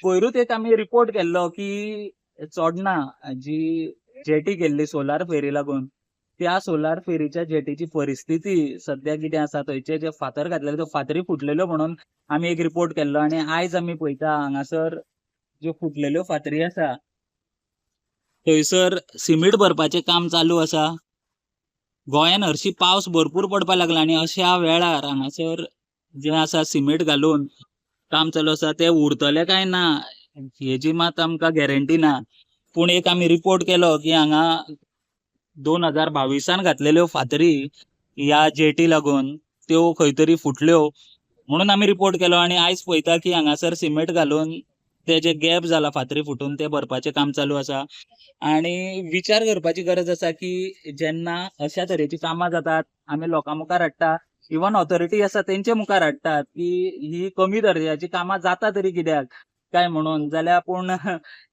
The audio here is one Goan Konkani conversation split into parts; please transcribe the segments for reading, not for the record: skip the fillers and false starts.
पयरूच एक आमी रिपोर्ट केल्लो की चोडणा जी जेटी केल्ली सोलार फेरी लागून, त्या सोलार फेरीच्या जेटीची परिस्थिती सद्या कितें आसा, थंयचे जे फातर घातलेले त्यो फातरी फुटलेल्यो म्हणून आमी एक रिपोर्ट केल्लो. आनी आयज आमी पळयता हांगासर ज्यो फुटलेल्यो फातरी आसा थंयसर सिमीट भरपाचें काम चालू आसा. गोंयान हरशी पावस भरपूर पडपाक लागला आनी अशा वेळार हांगासर जें आसा सिमेंट घालून काम चालू आसा, तें उरतलें काय ना हेजी मात आमकां गॅरंटी ना. पूण एक आमी रिपोर्ट केलो की हांगा 2022 घातलेल्यो फातरी ह्या जेटी लागून त्यो खंय तरी फुटल्यो म्हणून आमी रिपोर्ट केलो. आनी आयज पळयता की हांगासर सिमेंट घालून ते जे गॅप जाला फातरी फुटून ते भरपाचें काम चालू आसा. आनी विचार करपाची गरज आसा की जेन्ना अशा तरेची कामां जातात आमी लोकां मुखार हाडटा, इवन ऑथॉरिटी आसा तेंचे मुखार हाडटात की ही कमी दर्जाची कामां जाता तरी कित्याक काय म्हणून, जाल्यार पूण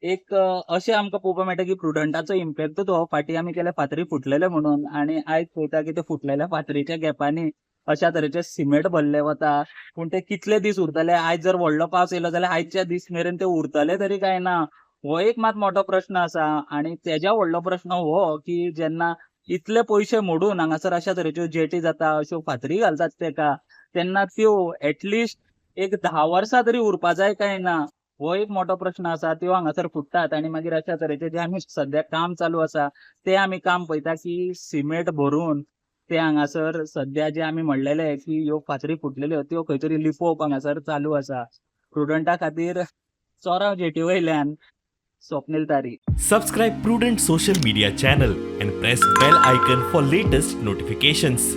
एक अशें आमकां पळोवपाक मेळटा की प्रुडंटाचो इम्पॅक्ट तो फाटीं आमी केले फातरी फुटलेले म्हणून, आनी आयज पळयता की ते फुटलेल्या फातरीच्या गॅपांनी अशा तरेचे सिमेंट भरले वता. पूण ते कितले दीस उरतले? आयज जर व्हडलो पावस येयलो जाल्यार आयच्या दीस मेरेन ते उरतले तरी काय ना, हो एक मात मोठो प्रश्न आसा. आनी तेज्या व्हडलो प्रश्न हो की जेन्ना इतले पयशे मोडून हांगासर अशा तरेच्यो जेटी जाता, अश्यो फातरी घालतात तेका, तेन्ना त्यो एटलिस्ट एक 10 वर्सां तरी उरपा जाय काय ना, हो एक मोठो प्रश्न आसा. त्यो हांगासर फुट्टात आनी मागीर अशा तरेचे जे आमी सद्या काम चालू आसा ते आमी काम पळयता की सिमेंट भरून ते हांगासर सद्या जे आमी म्हणलेले की ह्यो फातरी फुटलेल्यो त्यो खंय तरी लिपोवप हांगासर चालू आसा. प्रुडंटा खातीर चोराव जेटी वयल्यान स्वप्नील तारी. Subscribe Prudent social media channel and press bell icon for latest notifications.